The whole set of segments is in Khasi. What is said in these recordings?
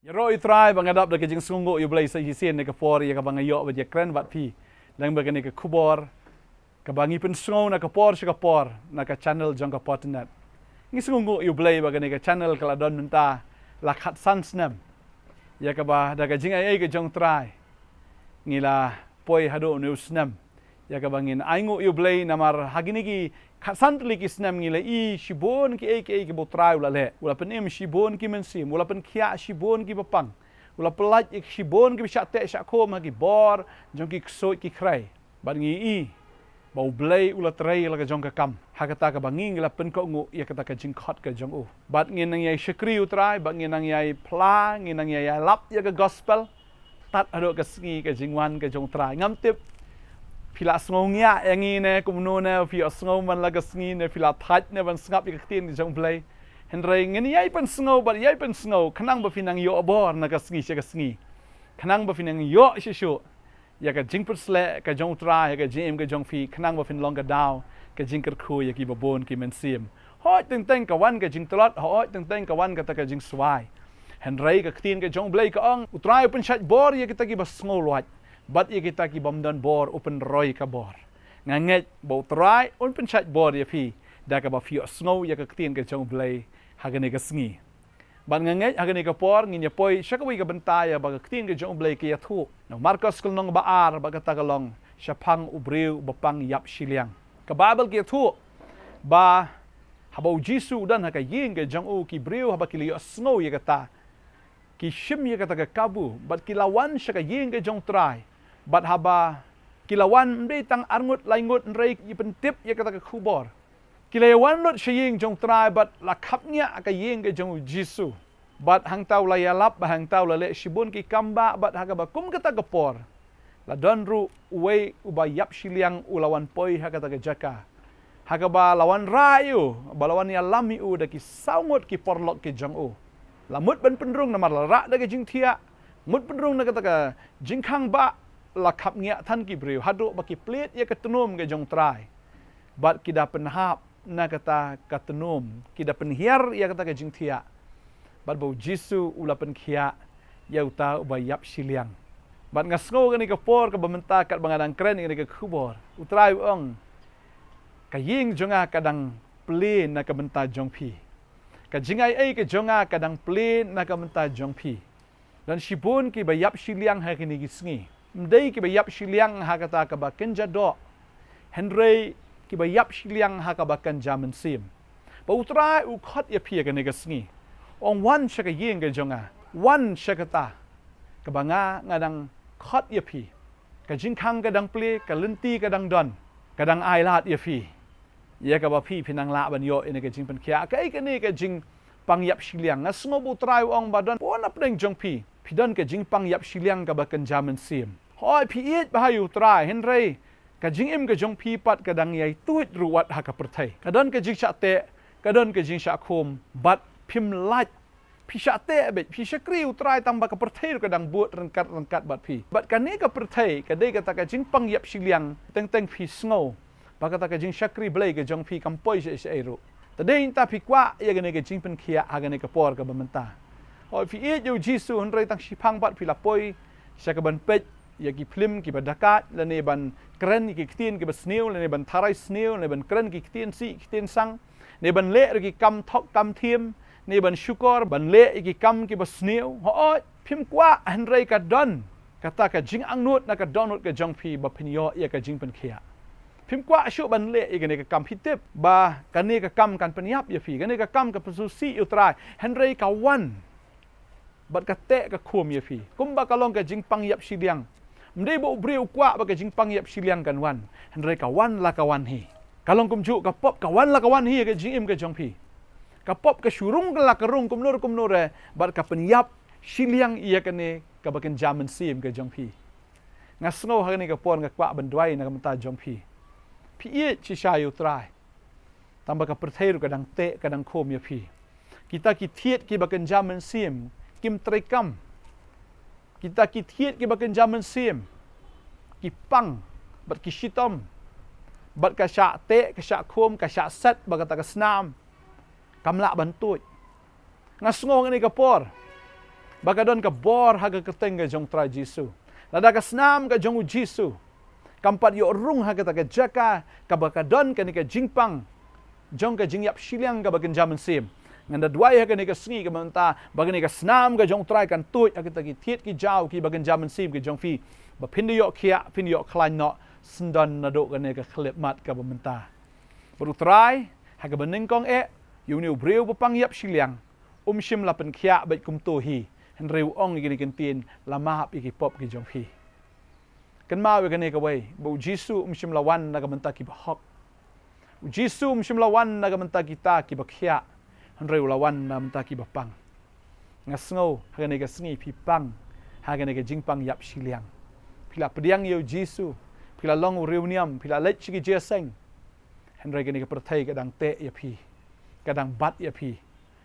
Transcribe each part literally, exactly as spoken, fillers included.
Ïaroh ïa u Trai ba nga dap da ka jingsngewnguh ïa u Blei sa shisien na ka por ïa kaba nga ïoh ban ïakren bad phi lyngba kane ka khubor kaba ngi pynsngew na ka por sha ka por na ka channel jong ka Potternet. Ngi sngewnguh ïa u Blei ba kane ka channel ka la don mynta la khatsan snem, ïa kaba da ka jingaiei ka jong u Trai ngi la poi haduh une u snem ïa kaba ngin ainguh ïa u Blei, namar ha kine ki khatsan tylli ki snem ngi la i shibun kiei kiei kiba u Trai u la leh. U la pynim shibun ki mynsiem, u la pynkhiah shibun kiba pang, u la pyllait ïa shibun kiba shah teh shah khum ha ki bor jong ki ksuid ki khrei. Bad ngi i ba u Blei u la trei la ka jong ka kam ha kata kaba ngi ngi la pynkohnguh ïa kata ka jingkhot ka jong u. Bad ngin nang ïai shakri u Trai, bad ngin nang ïai phla, ngin nang ïai ïalap ïa ka gospel tad haduh ka sngi ka jingwan ka jong u Trai. Ngam tip phi la sngew ngiah ïa ngi ne kumno, ne phi ïohsngew man la ka sngi, ne phi la thait ne ban sngap ïa ka ktien ka jong u Blei. Hynrei ngin ïai pynsngew bad ïai pynsngew khnang ba phin nang ïoh bor na ka sngi sha ka sngi, khnang ba phin nang ïoh shuh shuh ïa ka jingpynshlur ka jong u Trai ha ka jingim ka jong phi, khnang ba phin long ka daw ka jingkyrkhu ïa kiba bun ki mynsiem. Hooid, teng teng ka wan ka jingtlot, hooid, teng teng ka wan kata ka jingswai. Hynrei ka ktien ka jong u Blei ka ong, u Trai u pynshait bor ïa kita kiba sngewlwait, bad ïa kita ki bym don bor u pynroi ka bor. Nga ngeit ba u Trai un pynshait bor ïa phi da kaba phi ïohsngew ïa ka ktien ka jong u Blei ha kane ka sngi. Bad nga ngeit ha kane ka por ngin ïa poi sha kawei ka bynta ïa ba ka ktien ka jong u Blei ka ïathuh na u Markos ka lynnong ba ar, bad kata ka long shaphang u briew ba pang ïap shiliang. Ka Baibl ka ïathuh ba haba u Jisu u don ha ka ïing ka jong u, ki briew haba ki la ïohsngew ïa kata, ki shim ïa kata ka kabu bad ki la wan sha ka ïing ka jong u Trai. Bad haba ki la wan, ym dei tang arngut laingut, hynrei ki pyntip ïa kata ka khubor. Ki la ïa wan lut sha ïing jong u Trai bad la khapngiah ka ïing ka jong u Jisu. Bad hangta u la ïalap, bad hangta u la leh shibun ki kambah, bad ha kaba kum kata ka por la don ruh uwei uba ïap shiliang u la wan poi ha kata ka jaka, ha kaba la wanrah ïa u, ba la wan ïalam ïa u da ki saw ngut ki paralok ki jong u. La mut ban pynrung namar la rah da ka jingthiah, mut pynrung na kata ka jingkhang, bad la khapngiah than ki briew haduh ba ki plied ïa ka tnum ka jong u Trai. Bad ki da pynhap na kata ka tnum, ki da pynhiar ïa kata ka jingthiah. Bad ba u Jisu u la pynkhiah ïa uta uba ïap shiliang. Bad nga sngew kane ka por kaba mynta katba nga dang kren ïa kane ka khubor, u Trai u ong, ka ïing jong nga ka dang plie na ka bynta jong phi. Ka jingaiei ka jong nga ka dang plie na ka bynta jong phi. Don shibun kiba ïap shiliang ha kine ki sngi. Ym dei kiba ïap shiliang ha kata kaba kynja doh, hynrei kiba ïap shiliang ha kaba kynja mynsiem. Ba u Trai u khot ïa phi ha kane ka sngi, u ong, wan sha ka ïing ka jong nga, wan sha kata kaba nga, nga dang khot ïa phi. Ka jingkhang ka dang plie, ka lynti ka dang don, ka dang ailad ïa phi, ïa kaba phi phin nang lah ban ïoh ïa kane ka jingpynkhiah. Kaei kane ka jingpang ïap shiliang? Nga sngew ba u Trai u ong ba don bun na pdeng jong phi, phi don ka jingpang ïap shiliang kaba kynja mynsiem. Hooid, phi ïeit bha ïa u Trai, hynrei ka jingim ka jong phi pat ka dang ïai tuid ruh wat ha ka pyrthei. Ka don ka jingshah teh, ka don ka jingshah khum, bad phim lait. Phi shah teh beit, phi shakri u Trai, tang ba ka pyrthei ruh ka dang bud ryngkat ryngkat bad phi. Bad kane ka pyrthei ka dei kata ka jingpang ïap shiliang, teng teng phi sngew ba kata ka jingshakri Blei ka jong phi kam poi shaei shaei ruh. Te dei nangta phi kwah ïa kane ka jingpynkhiah ha kane ka por kaba mynta. Hooid, phi ïeit ïa u Jisu, hynrei tang shiphang pat phi la poi sha kaban peit ïa ki phlim kiba dakait, lane ban kren ïa ki ktien kiba sniew, lane ban tharai sniew, lane ban kren ki ktien sih ki ktien sang, ne ban leh ruh ki kam thok kam thiem, ne ban shukor, ban leh ïa ki kam kiba sniew. Hooid, phim kwah, hynrei ka don kata ka jingangnud na ka dohnud ka jong phi ba phin ïoh ïa ka jingpynkhiah. Phim kwah shuh ban leh ïa kane ka kam, phi tip ba kane ka kam kan pynïap ïa phi, kane ka kam kan pynsngewsih ïa u Trai, hynrei ka wan bad ka teh ka khum ïa phi. Kumba ka long ka jingpang ïap shiliang. Ym dei ba u briew u kwah ba ka jingpang ïap shiliang kan wan, hynrei ka wan la ka wan hi. Ka long kumjuh, ka pop ka wan la ka wan hi ha ka jingim ka jong phi. Ka pop ka shu rung la ka rung kumno re kumno re, bad ka pynïap shiliang ïa kane kaba kynja mynsiem ka jong phi. Nga sngew ha kane ka por nga kwah ban duwai na ka bynta jong phi. Phi ïeit shisha ïa u Trai, tang ba ka pyrthei ruh ka dang teh ka dang khum ïa phi. Kita ki thied kiba kynja mynsiem kim treikam. Kita ki thied kiba kynja mynsiem ki pang bad ki shitom, bad ka shah teh ka shah khum ka shah set bad kata ka snam kam lah ban tuid. Nga sngew ha kane ka por ba ka don ka bor ha ka kyrteng ka jong Trai Jisu. Lada ka snam ka jong u Jisu kam pat ïoh rung ha kata ka jaka kaba ka don kane ka jingpang jong ka jingïap shiliang kaba kynja mynsiem, ngan da duwai ha kane ka sngi kaba mynta ba kane ka snam ka jong Trai kan tuid ha kita ki thied ki jaw kiba kynja mynsiem ki jong phi, ba phin da ïoh khiah, phin da ïoh khlaiñ noh syndon naduh kane ka khyllipmat kaba mynta. Bad u Trai ha kaba nyngkong eh, ïa une u briew ba pang ïap shiliang um shym la pynkhiah bad kumto hi, hynrei u ong ïa kine ki ktien, la map ïa ki pop ki jong phi. Kynmaw ïa kane kawei, ba u Jisu um shym la wan na ka bynta kiba hok. U Jisu um shym la wan na ka bynta kita kiba khiah, hynrei u la wan na ka bynta kiba pang. Nga sngew ha kane ka sngi phi pang ha kane ka jingpang ïap shiliang. Phi la pdiang ïa u Jisu, phi la long u riewniam, phi la leit sha ki jingïaseng. Hynrei kane ka pyrthei ka dang teh ïa phi, ka dang bat ïa phi.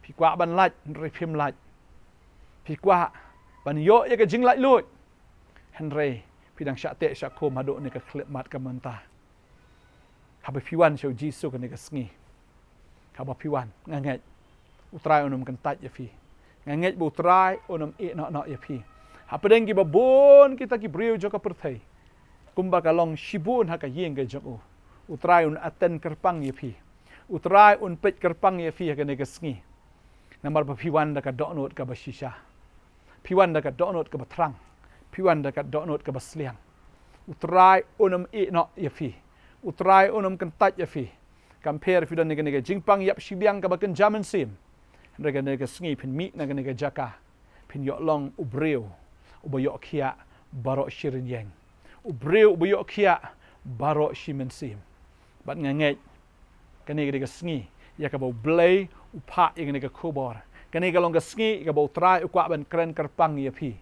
Phi kwah ban lait hynrei phim lait. Phi kwah ban ïoh ïa ka jinglaitluid, hynrei phi dang shah teh shah khum haduh ne ka khyllipmat ka mynta. Haba phi wan sha u Jisu kane ka sngi, haba phi wan, nga ngeit u Trai un ym kyntait ïa phi. Nga ngeit ba u Trai un ym ïeh noh noh ïa phi. Hapdeng kiba bun kita ki briew jong ka pyrthei, kumba ka long shibun ha ka ïing ka jong u, u Trai un attend kyrpang ïa phi. U Trai un peit kyrpang ïa phi ha kane ka sngi. Namar ba phi wan da ka dohnud kaba shisha, phi wan da ka dohnud kaba thrang, phi wan da ka dohnud kaba sliang. U Trai un ym ïeh noh ïa phi. U Trai un ym kyntait ïa phi. Kam pher phi don ha kane ka jingpang ïap shiliang kaba kynja mynsiem, hynrei kane ka sngi phin mih na kane ka jaka, phin ïoh long u briew uba ïoh khiah baroh shi rynieng, u briew uba ïoh khiah baroh shi mynsiem. Bad nga ngeit kane ka dei ka sngi ïa kaba U Blei u phah ïa kane ka khubor. Kane ka long ka sngi ïa kaba U Trai u kwah ban kren kyrpang ïa phi.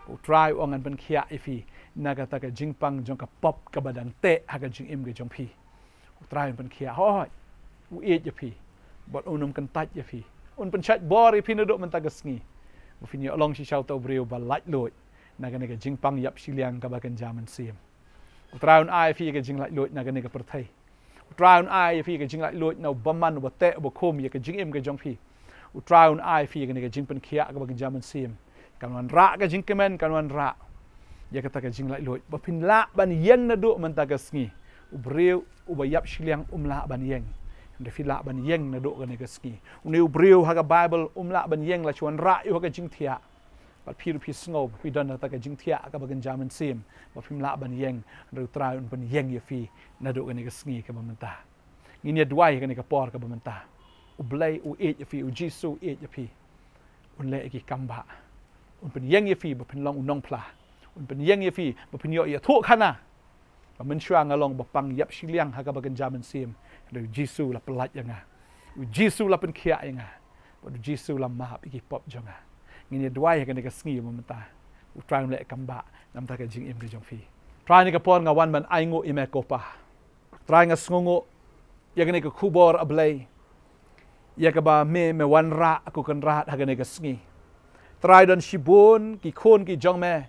U Trai u ong ngan pynkhiah ïa phi na kata ka jingpang jong ka pop kaba dang teh ha ka jingim ka jong phi. U Trai un pynkhiah, hooid, u ïeit ïa phi. Bad un ym kyntait ïa phi. Un pynshait bor ïa phi naduh mynta ka sngi, ba phin ïoh long shisha uta u briew ba laitluid na kane ka jingpang ïap shiliang kaba kynja mynsiem. U Trai un ai ïa phi ka jinglaitluid na kane ka pyrthei. U Trai un ai ïa phi ka jinglaitluid na u bymman uba teh uba khum ïa ka jingim ka jong phi. U Trai un ai ïa phi kane ka jingpynkhiah kaba kynja mynsiem. Kan wanrah ka jingkmen, kan wanrah ïa kata ka jinglaitluid ba phin lah ban ïeng naduh mynta ka sngi. U briew uba ïap shiliang um lah ban ïeng, hynrei phi lah ban ïeng naduh kane ka sngi. Une u briew ha ka Baibl um lah ban ïeng la shu wanrah ïa u ha ka jingthiah. Bad phi ruh phi sngew ba phi don ha kata ka jingthiah kaba kynja mynsiem ba phim lah ban ïeng, hynrei U Trai un pynïeng ïa phi naduh kane ka sngi kaba mynta. Ngin ïa duwai kane ka por kaba mynta. U Blei u ïeit ïa phi, u Jisu u ïeit ïa phi. Un leh ïa ki kam ba, un pynïeng ïa phi ba phin long u nongphla. Un pynïeng ïa phi ba phin ïoh ïathuh khana ba mynshuwa nga long ba pang ïap shiliang ha kaba kynja mynsiem, hynrei u Jisu u la pyllait ïa nga. U Jisu u la pynkhiah ïa nga. Bad u Jisu u la map ïa ki pop jong nga. Ngin ïa duwai ha kane ka sngi ba mynta. U Trai un leh kam ba na ka bynta ka jingim ka jong phi. Trai, kane ka por nga wan ban ainguh ïa me ko Pa. Trai, nga sngewnguh ïa kane ka khubor, A Blei, ïa kaba me, me wanrah, ko Kynrad, ha kane ka sngi. Trai, don shibun ki khun ki jong me,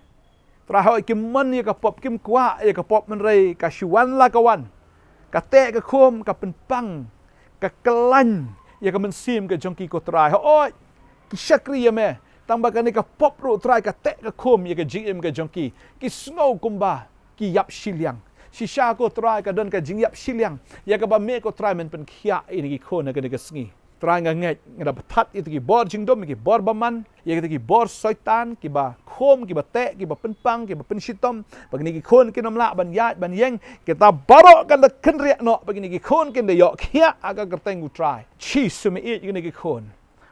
Trai, hooid, kim mon ïa ka pop, kim kwah ïa ka pop, hynrei ka shu wan la ka wan, ka teh ka khum, ka pynpang, ka khlaiñ ïa ka mynsiem ka jong ki, ko Trai. Hooid, ki shakri ïa me, tang ba kane ka pop ruh, Trai, ka teh ka khum ïa ka jingim ka jong ki. Ki sngew kumba ki ïap shiliang. Shisha, ko Trai, ka don ka jingïap shiliang ïa kaba me, ko Trai, men pynkhiah ïa kine ki khun ha kane ka sngi. Trai, nga ngeit, nga da pynthat ïa kita ki bor jingdum, ïa ki bor bymman, ïa kita ki bor soitan, kiba khum, kiba teh, kiba pynpang, kiba pynshitom ba kine ki khun kin ym lah ban ïaid ban ïeng. Kita baroh kan da kynriah noh ba kine ki khun kin da ïoh khiah ha ka kyrteng U Trai. Jisu, me ïeit ïa kine ki khun.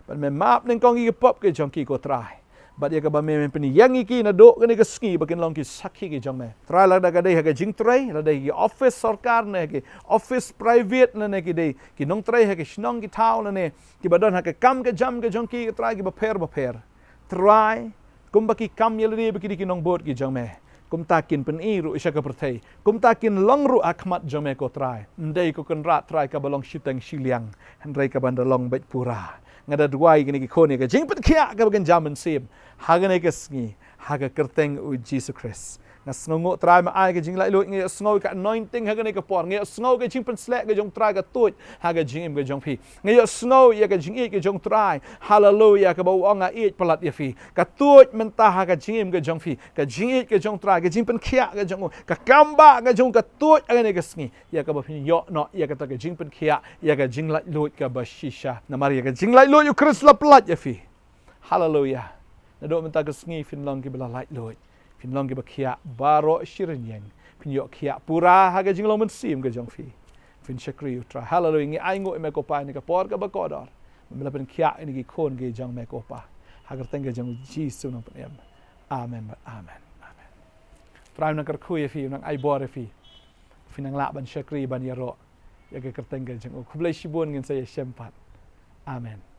Bad me map nyngkong ïa ki pop ki jong ki, ko Trai. Bad ïa kaba me, me pynïeng ïa ki naduh kane ka sngi ba kin long ki sakhi ki jong me. Trai, lada ka dei ha ka jingtrei, lada dei ki office sorkar ne ki office private, ne, ne ki dei ki nongtrei ha ki shnong ki thaw, ne, ne kiba don ha ka kam ka jam ka jong ki, Trai, kiba pher bapher. Trai, kumba ki kam ïa lade ba ki dei ki nongbud ki jong me, kumta kin pyni ruh sha ka pyrthei, kumta kin long ruh ha khmat jong me, ko Trai. Ym dei, ko Kynrad, Trai, kaba long shiteng shiliang, hynrei kaban da long beit pura. Nga da duwai kine ki khun ïa ka jingpynkhiah kaba kynja mynsiem ha kane ka sngi, ha ka kyrteng U Jisu Khrist. Nga sngew nguh Trai ma ai ka jinglaitluid, nga ïohsngew ka anointing ha kane ka por, nga ïohsngew ka jingpynsleh ka jong Trai ka tuid ha ka jingim ka jong phi. Nga ïohsngew ïa ka jingïeit ka jong Trai. Haleluya, kaba u ong nga ïeit palat ïa phi. Ka tuid mynta ha ka jingim ka jong phi. Ka jingïeit ka jong Trai, ka jingpynkhiah ka jong u, ka kambah ka jong u ka tuid ha kane ka sngi. Ïa kaba phin ïoh noh ïa kata ka jingpynkhiah, ïa ka jinglaitluid kaba shisha. Namar ïa ka jinglaitluid u Khrist la pyllait ïa phi. Haleluya. Naduh mynta ka sngi phin long kiba la laitluid. Phin long kiba khiah baroh shi rynïeng. Phin ïoh khiah pura ha ka jinglong mynsiem ka jong phi. Phin shakri u Trai. Haleluya. Ngi ainguh ïa me ko Pa ïa kane ka por kaba kordor. Me la pynkhiah ïa kine ki khun ki jong me ko Pa. Ha ka kyrteng ka jong u Jisu nongpynim. Amen. Amen. Amen. Trai u nang kyrkhu ïa phi, u nang ai bor ïa phi. Phi nang lah ban shakri ban ïaroh ïa ka kyrteng ka jong u. Khublei shibun, ngin sa ïashem pat. Amen.